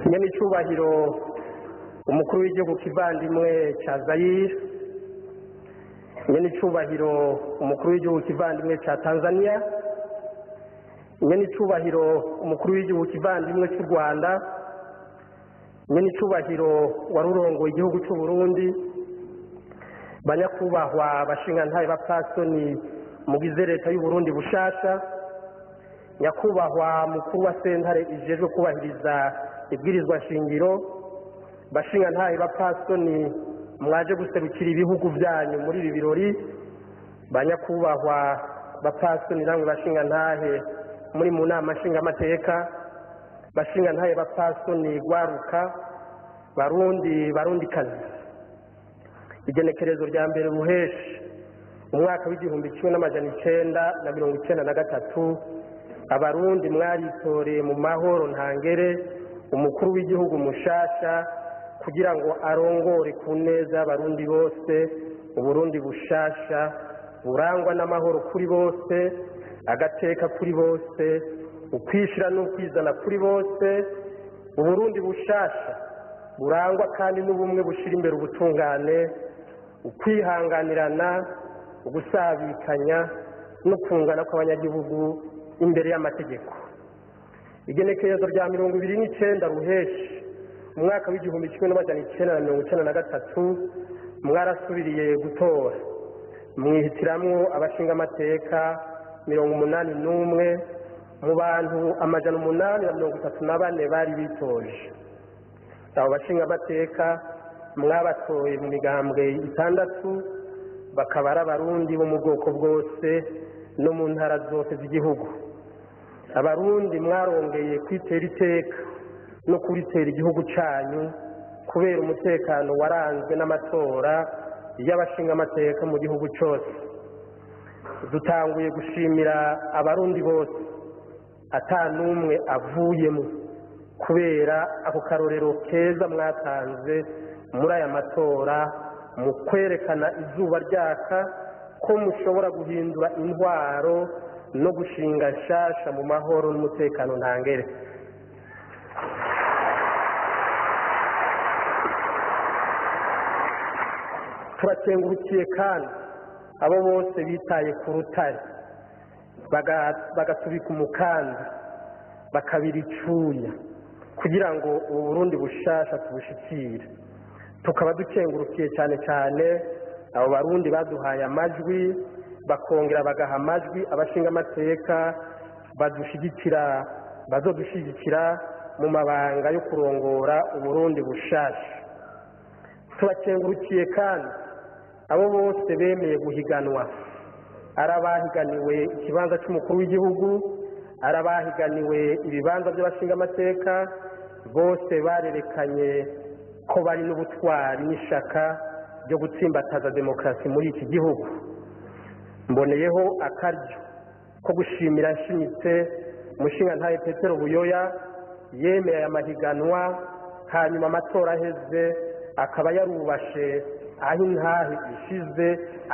Nyenicubahiro umukuru w'igihugu kivandimwe ca Zaire, nyenicubahiro umukuru w'igihugu kivandimwe ca Tanzania, nyenicubahiro umukuru w'igihugu kivandimwe cy'u Rwanda, nyenicubahiro warurongoye igihugu cy'u Burundi, banyakubahwa bashingantahe bapfasoni mugize leta y'u Burundi bushasha, nyakubahwa mukuru wa sentare ijejwe kubahiriza ibwirizwa shingiro, bashingantahe bapfasoni mwaje guserukira ibihugu byanyu muri ibi birori, banyakubahwa bapfasoni namwe bashingantahe muri mu nama nshingamateka, bashingantahe bapfasoni gwaruka, barundi barundikazi. Igenekerezo rya mbere ruheshi umwaka w'1993, abarundi mwaritoreye mu mahoro ntangere umukuru w'igihugu mushasha kugira ngo arongore ku neza y'abarundi bose uburundi bushasha burangwa n'amahoro kuri bose, agateka kuri bose, ukwishira n'ukwizana kuri bose, uburundi bushasha burangwa kandi n'ubumwe bushira imbere ubutungane, ukwihanganirana, ugusabikanya no kungana kw'abanyagihugu imbere y'amategeko. Igenekerezo rya 29 ruheshi umwaka w'1993 mwarasubiriye gutora mwihitiramwo abashingamateka 81 mu bantu 834 bari bitoje. Abo bashingamateka mwabatoye mu migambwe 6, bakaba ari abarundi bo mu bwoko bwose no mu ntara zose z'igihugu. Abarundi mwarongeye kwitera iteka no kuritera igihugu cyanyu kubera umutekano waranzwe n'amatora y'abashingamateka mu gihugu cyose. Dutanguye gushimira abarundi bose atanumwe avuyemo kubera ako karorero keza mwatanze muri aya matora mu kwerekana izuba ryaka ko mushobora guhindura intwaro no gushinga nshasha mu mahoro n'umutekano ntangere. Turakengurukiye kandi abo bose bitaye ku rutare bagasubika umukanda bakabira icuya kugira ngo ubu Burundi bushasha tubushikire. Tukaba dukengurukiye cyane cyane abo barundi baduhaye amajwi bakongera bagaha amajwi abashingamateka badushigikira, bazodushigikira mu mabanga yo kurongora uburundi bushasha. Turakengurukiye kandi abo bose bemeye guhiganwa, arabahiganiwe ikibanza cy'umukuru w'igihugu, arabahiganiwe ibibanza by'abashingamateka, bose barerekanye ko bari n'ubutwari n'ishaka ryo gutsimbataza demokarasi muri iki gihugu. Mboneyeho akaryo ko gushimira nshimitse umushingantahe Petero Buyoya yemeye aya mahiganwa, hanyuma amatora aheze akaba yarubashe aho intahe ishize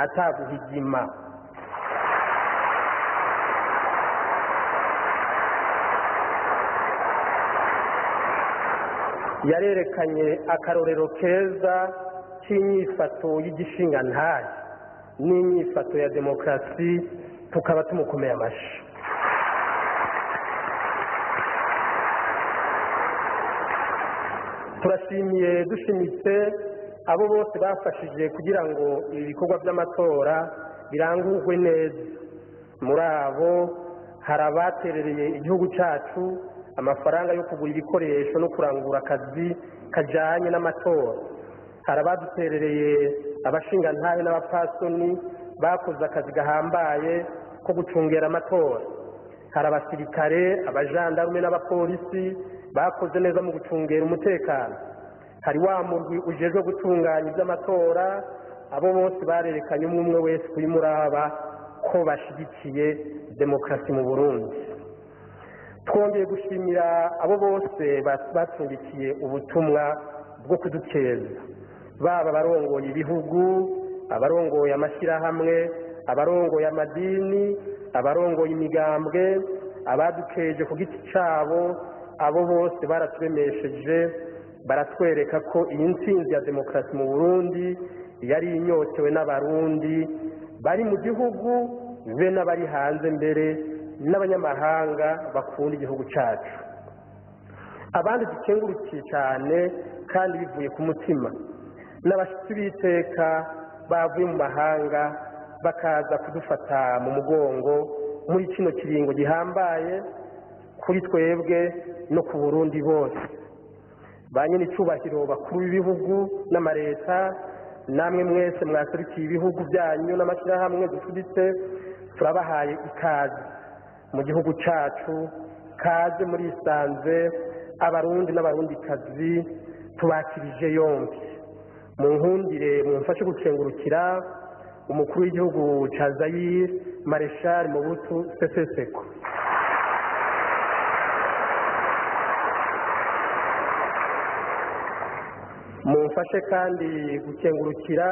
ataguhigima. Yarerekanye akarorero keza k'inyifato y'igishingantahe n'inyifato ya demokarasi, tukaba tumukomeye amashi. Turashimiye dushimitse abo bose bafashije kugira ngo ibi bikorwa by'amatora birangurwe neza. Muri abo hari abaterereye igihugu cyacu amafaranga yo kugura ibikoresho no kurangura akazi kajyanye n'amatora, hari abaduterereye abashingantahe n'abapfasoni bakoze akazi gahambaye ko gucungera amatora, hari abasirikare, abajandarume n'abapolisi bakoze neza mu gucungera umutekano, hari wa murwi ujejwe gutunganya iby'amatora. Abo bose barerekanye umwe umwe wese kuri muraba ko bashyigikiye demokarasi mu Burundi. Twongeye gushimira abo bose batungikiye ubutumwa bwo kudukeza, baba abarongoye ibihugu, abarongoye amashyirahamwe, abarongoye amadini, abarongoye imigambwe, abadukeje ku giti cyabo Abo bose baraturemesheje, baratwereka ko iyi ntsinzi ya demokarasi mu Burundi yari inyotewe n'abarundi bari mu gihugu be n'abari hanze, mbere n'abanyamahanga bakunda igihugu cyacu. Abandi dukengurukiye cyane kandi bivuye ku mutima n'abashyitsi b'iteka bavuye mu mahanga bakaza kudufata mu mugongo muri kino kiringo gihambaye kuri twebwe no ku Burundi bose. Ba nyen'icyubahiro bakuru b'ibihugu n'amareta, namwe mwese mwaserukiye ibihugu byanyu n'amashyirahamwe dufuditse, turabahaye ikaze mu gihugu cyacu. Kaze muri isanze, abarundi n'abarundikazi tubakirije yombi. Mu nkundire mumfashe gukengurukira umukuru w'igihugu cya Zaire, Marshal Mobutu Sese Seko. Mumfashe kandi gukengurukira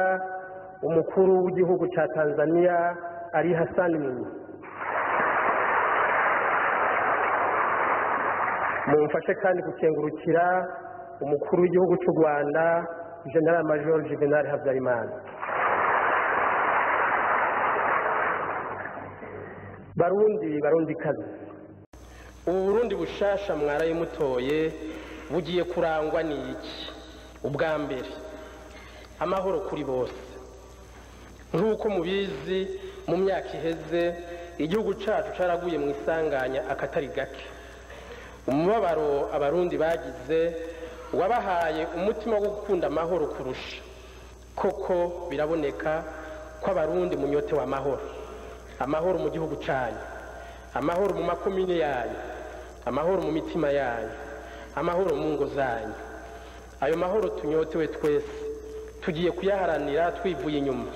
umukuru w'igihugu cya Tanzania, Ali Hassan Mwinyi. Mumfashe kandi gukengurukira umukuru w'igihugu cy'u Rwanda, General Major Juvenal Habyarimana. Barundi, barundikazi, ubu Burundi bushasha mwaraye mutoye bugiye kurangwa n'iki? Ubwa mbere, amahoro kuri bose. Nk'uko mubizi, mu myaka iheze igihugu cyacu caraguye mu isanganya akatari gake. Umubabaro abarundi bagize wabahaye umutima wo gukunda amahoro kurusha. Koko biraboneka ko abarundi munyote w'amahoro. Amahoro mu gihugu cyanyu, amahoro mu makomine yanyu, amahoro mu mitima yanyu, amahoro mu ngo zanyu. Ayo mahoro tunyotewe twese tugiye kuyaharanira twivuye inyuma.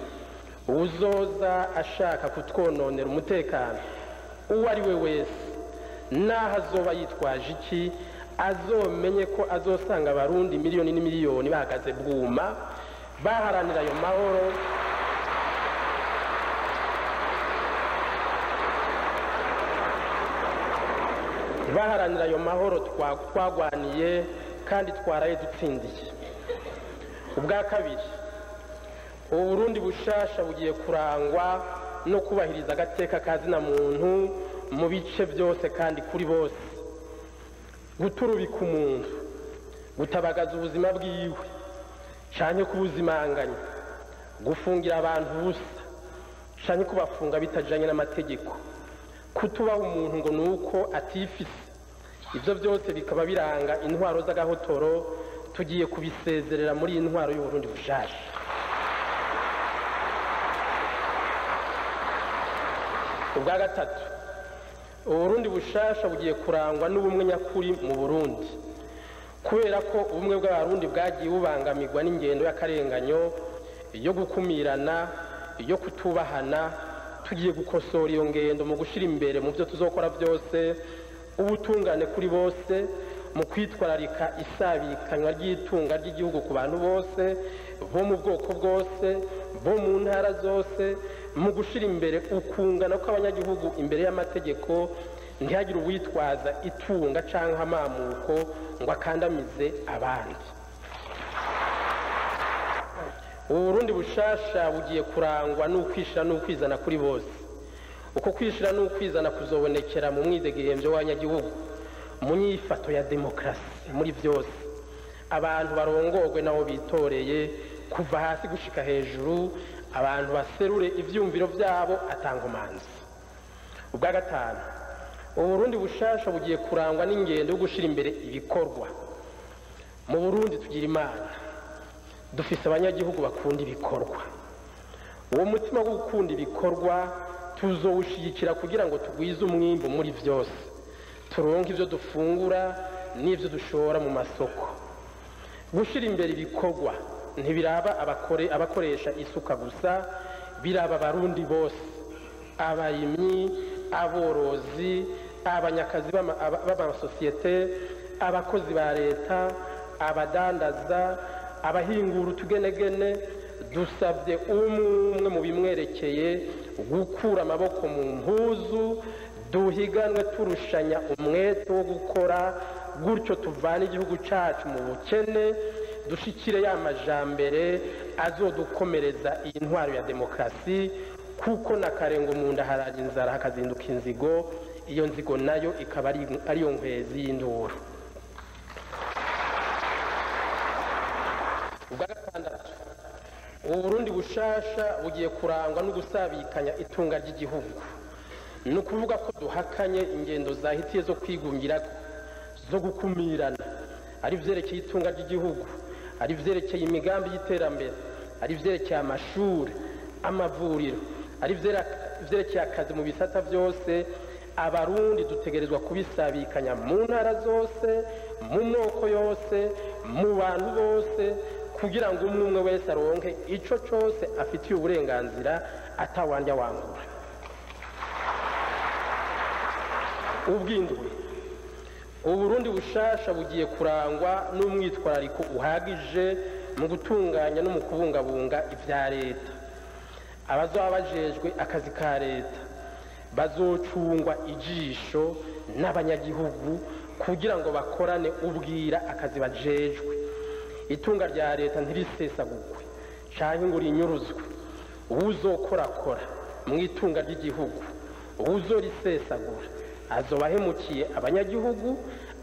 Uwuzoza ashaka kutwononera umutekano uwo ari we wese, naho azoba yitwaje iki, azomenye ko azosanga abarundi miliyoni n'imiliyoni bahagaze bwuma baharanira ayo mahoro. Baharanira ayo mahoro twagwaniye kandi twaraye dutsindiye. Ubwa kabiri, ubu Burundi bushasha bugiye kurangwa no kubahiriza agateka ka zina muntu mu bice byose kandi kuri bose. Guturubika umuntu, gutabagaza ubuzima bwiwe canke kubuzimanganya, gufungira abantu ubusa canke kubafunga bitajanye n'amategeko, kutubaha umuntu ngo nuko atifise, ivyo byose bikaba biranga intwaro z'agahotoro. Tugiye kubisezerera muri iyi ntwaro y'Uburundi bushasha. Ubwa gatatu, Uburundi bushasha bugiye kurangwa n'ubumwe nyakuri mu Burundi. Kubera ko ubumwe bw'abarundi bwagiye bubangamirwa n'ingendo y'akarenganyo, yo gukumirana, yo kutubahana, tugiye gukosora iyo ngendo mu gushira imbere mu byo tuzokora byose ubutungane kuri bose, mu kwitwararika isabikanywa ry'itunga ry'igihugu ku bantu bose bo mu bwoko bwose, bo mu ntara zose, mu gushira imbere ukungana kw'abanyagihugu imbere y'amategeko, ntihagire uwitwaza itunga canke amamuko ngo akandamize abandi. Ubu Burundi bushasha bugiye kurangwa n'ukwishira n'ukwizana kuri bose. Uko kwishira n'ukwizana kuzobonekera mu mwidegemvyo w'abanyagihugu, mu nyifato ya demokarasi muri byose. Abantu barongorwe nabo bitoreye kuva hasi gushika hejuru, abantu baserure ivyumviro vyabo atankomanzi. Ubwa gatanu, Uburundi bushasha bugiye kurangwa n'ingendo yo gushira imbere ibikorwa. Mu Burundi tugira Imana, dufise abanyagihugu bakunda ibikorwa. Uwo mutima wo gukunda ibikorwa tuzowushigikira kugira ngo tugwize umwimbu muri vyose, turonke ivyo dufungura n'ivyo dushora mu masoko. Gushira imbere ibikorwa ntibiraba abakoresha isuka gusa, biraba abarundi bose, abarimyi, aborozi, abanyakazi b'amasosiyete, abakozi ba leta, abadandaza, abahingura utugenegene. Dusabye umwe mu bimwerekeye gukura amaboko mu mpuzu, duhiganwe turushanya umwete wo gukora, Gutyo tuvane igihugu cyacu mu bukene, dushikire ya majambere azodukomereza iyi ntwaro ya demokarasi, kuko na karengo mu nda haraje inzara hakazinduka inzigo, iyo nzigo nayo ikaba ariyo nkwezi y'induru. Ubwa gatandatu, Uburundi bushasha bugiye kurangwa no gusabikanya itunga ry'igihugu. Ni ukuvuga ko duhakanye ingendo zahitiye zo kwigungira, zo gukumirana, ari vyerekeye itunga ry'igihugu, ari vyerekeye imigambi y'iterambere, ari vyerekeye amashuri, amavuriro, ari vyerekeye akazi mu bisata byose. Abarundi dutegerezwa kubisabikanya mu ntara zose, mu moko yose, mu bantu bose, kugira ngo umwe umwe wese aronke ico cose afitiye uburenganzira atawandya wangura. Ubwindwi, Uburundi bushasha bugiye kurangwa n'umwitwarariko uhagije mu gutunganya no mu kubungabunga ivya leta. Abazoba bajejwe akazi ka leta bazocungwa ijisho n'abanyagihugu kugira ngo bakorane ubwira akazi bajejwe. Itunga rya leta ntirisesagurwe canke ngo rinyuruzwe. Uwuzokorakora mu itunga ry'igihugu, uwuzorisesagura, azobahemukiye abanyagihugu,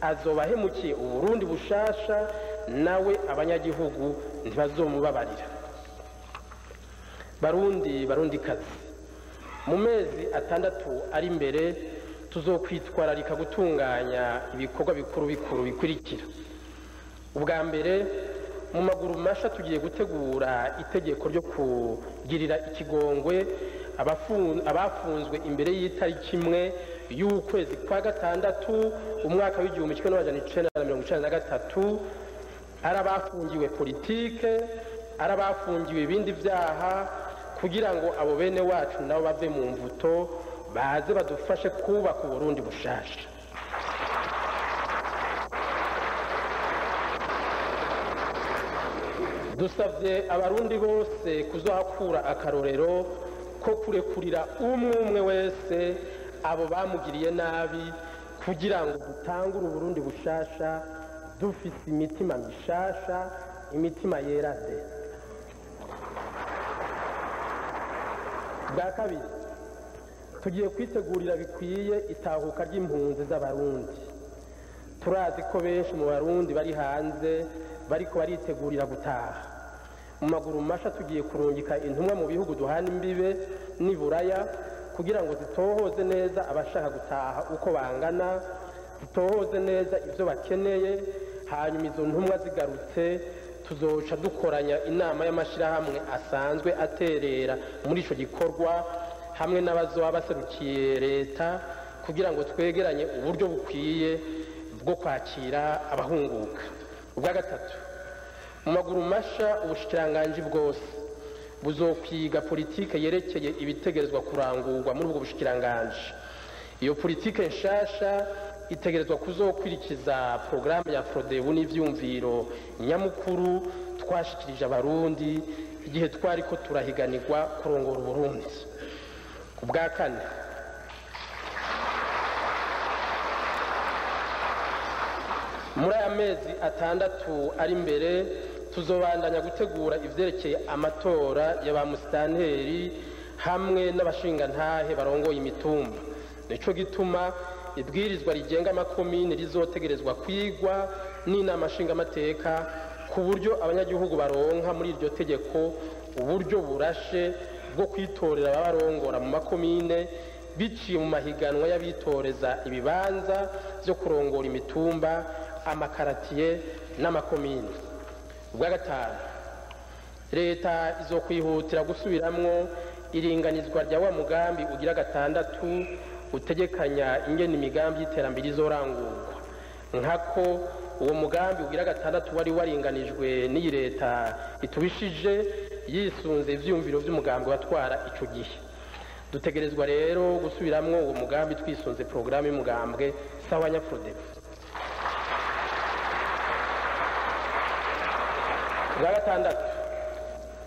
azobahemukiye Uburundi bushasha, nawe abanyagihugu ntibazomubabarira. Barundi, Barundi kazi, mu mezi 6 ari imbere tuzokwitwararika gutunganya ibikorwa bikuru bikuru bikurikira. Ubwa mbere, mu maguru masha tugiye gutegura itegeko ryo kugirira ikigongwe abafunzwe imbere y'itariki 1 y'ukwezi kwa 6 umwaka w'igihumbi kimwe n'amajana icenda na mirongo icenda na gatatu, ari abafungiwe politike, ari abafungiwe ibindi vyaha, kugira ngo abo bene wacu nabo bave mu mvuto baze badufashe kubaka Uburundi bushasha. Dusavye abarundi bose kuzohakura akarorero ko kurekurira umwe umwe wese abo bamugiriye nabi, kugira ngo dutangure Uburundi bushasha dufise imitima mishasha, imitima yera de. Bwa kabiri, tugiye kwitegurira bikwiye itahuka ry'impunzi z'abarundi. Turazi ko benshi mu barundi bari hanze bariko baritegurira gutaha. Mu maguru masha tugiye kurungika intumwa mu bihugu duhana imbibe n'iburaya kugira ngo zitohoze neza abashaka gutaha uko bangana, zitohoze neza ivyo bakeneye. Hanyuma izo ntumwa zigarutse tuzoca dukoranya inama y'amashirahamwe asanzwe aterera muri ico gikorwa hamwe n'abazoba baserukiye leta, kugira ngo twegeranye uburyo bukwiye bwo kwakira abahunguka. Ubwa gatatu, mu maguru masha ubushikiranganji bwose buzokwiga politike yerekeye ibitegerezwa kurangurwa muri ubwo bushikiranganji. Iyo politike nshasha itegerezwa kuzokwirikiza programme ya Frodebu n'ivyumviro nyamukuru twashikirije abarundi igihe twariko turahiganirwa kurongora Uburundi. Ubwa kane, muri aya mezi 6 ari imbere tuzobandanya gutegura ivyerekeye amatora ya ba musitanteri hamwe n'abashingantahe barongoye imitumba. Nico gituma ibwirizwa rigenga amakomine rizotegerezwa kwigwa n'inama nshingamateka, ku buryo abanyagihugu baronka muri iryo tegeko uburyo burashe bwo kwitorera ababarongora mu makomine biciye mu mahiganwa y'abitoreza ibibanza byo kurongora imitumba, amakaratiye n'amakomine. Ubwa gatanu, leta izokwihutira gusubiramwo iringanizwa rya wa mugambi ugira 6 utegekanya ingene imigambi y'iterambere izorangurwa. Nkako uwo mugambi ugira 6 wari waringanijwe n'iyi leta itubishije yisunze ivyumviro vy'umugambi watwara ico gihe. Dutegerezwa rero gusubiramwo uwo mugambi twisunze programme y'umugambwe Sawa Nyafrodebu. Ubwa gatandatu,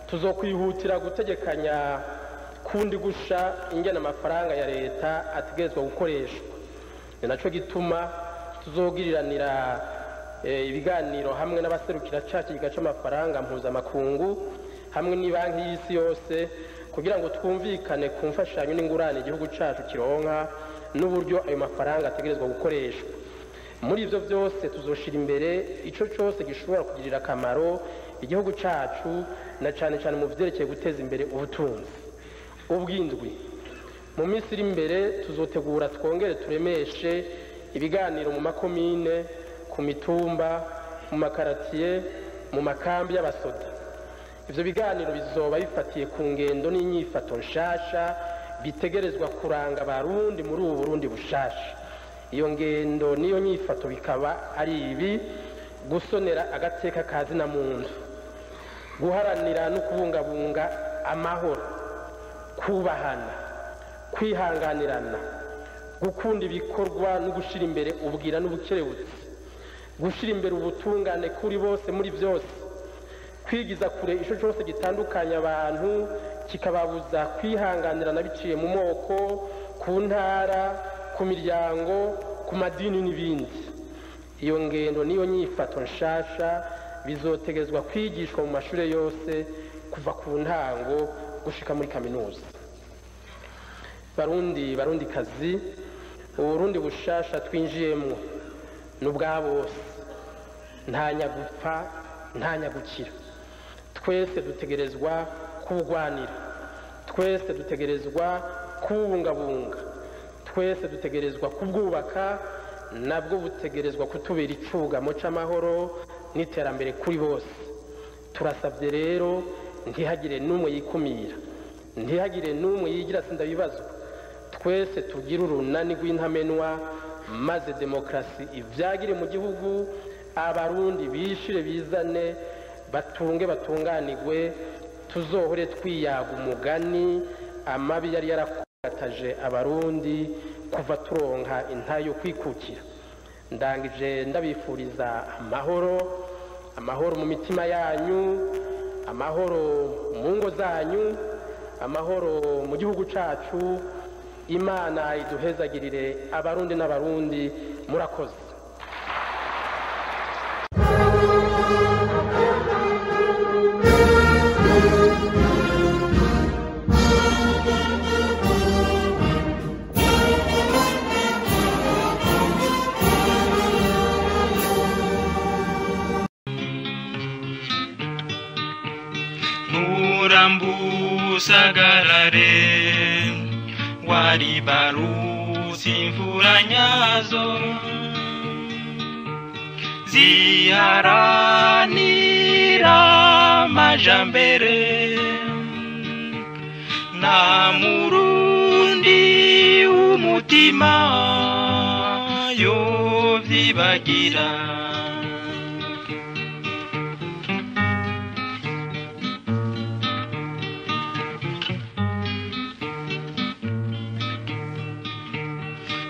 tuzokwihutira gutegekanya kundi gusha ingene amafaranga ya leta ategerezwa gukoreshwa. Ni naco gituma Tuzogiriranira ibiganiro hamwe n'abaserukira ca kigega c'amafaranga mpuzamakungu hamwe n'ibanki y'isi yose kugira ngo twumvikane ku mfashanyo n'ingurane igihugu cacu kironka n'uburyo ayo mafaranga ategerezwa gukoreshwa. Muri ivyo vyose tuzoshira imbere ico cose gishobora kugirira akamaro igihugu cacu, na cane cane mu vyerekeye guteza imbere ubutunzi. Ubwindwi, mu minsi iri imbere tuzotegura twongere turemeshe ibiganiro mu makomine, ku mitumba, mu makaratiye, mu makambi y'abasoda. Ivyo biganiro bizoba bifatiye ku ngendo n'inyifato nshasha bitegerezwa kuranga Abarundi muri ubu Burundi bushasha. Iyo ngendo n'iyo nyifato bikaba ari ibi: gusonera agateka ka zina muntu, guharanira no kubungabunga amahoro, kubahana, kwihanganirana, gukunda ibikorwa no gushira imbere ubwira n'ubukerebutsi, gushira imbere ubutungane kuri bose muri byose, kwigiza kure ico cose gitandukanya abantu kikababuza kwihanganirana biciye mu moko, ku ntara, ku miryango, ku madini n'ibindi. Iyo ngendo niyo nyifato nshasha bizotegezwa kwigishwa mu mashure yose kuva ku ntango gushika muri kaminuza. Barundi, Barundikazi, Uburundi bushasha twinjiyemwo n'ubwa bose, nta nyagupfa nta nyagukira. Twese dutegerezwa kuwugwanira, twese dutegerezwa kuwubungabunga, twese dutegerezwa kubwubaka, nabwo butegerezwa kutubera icugamo c'amahoro n'iterambere kuri bose. Turasabye rero ntihagire n'umwe yikumira, ntihagire n'umwe yigira sindabibazwa. Twese tugire urunani rw'intamenwa maze demokarasi ivyagire mu gihugu, Abarundi bishire bizane, batunge batunganirwe, tuzohore twiyaga umugani amabi yari yarakataje Abarundi kuva turonka intayo kwikukira. Ndangije ndabifuriza amahoro, amahoro mu mitima yanyu, amahoro mu ngo zanyu, amahoro mu gihugu cacu. Imana iduhezagirire Abarundi n'Abarundi. Murakoze. Murambusagarare wari barusi imvura nyazo ziharanira amajambere, nta Murundi w'umutima yovyibagira.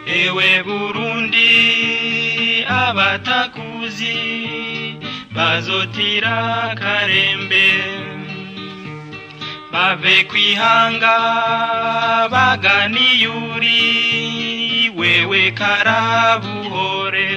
Ewe Burundi abatakuzi bazotira karembe, bave kwihanga baganiyuri, wewe karabuhore.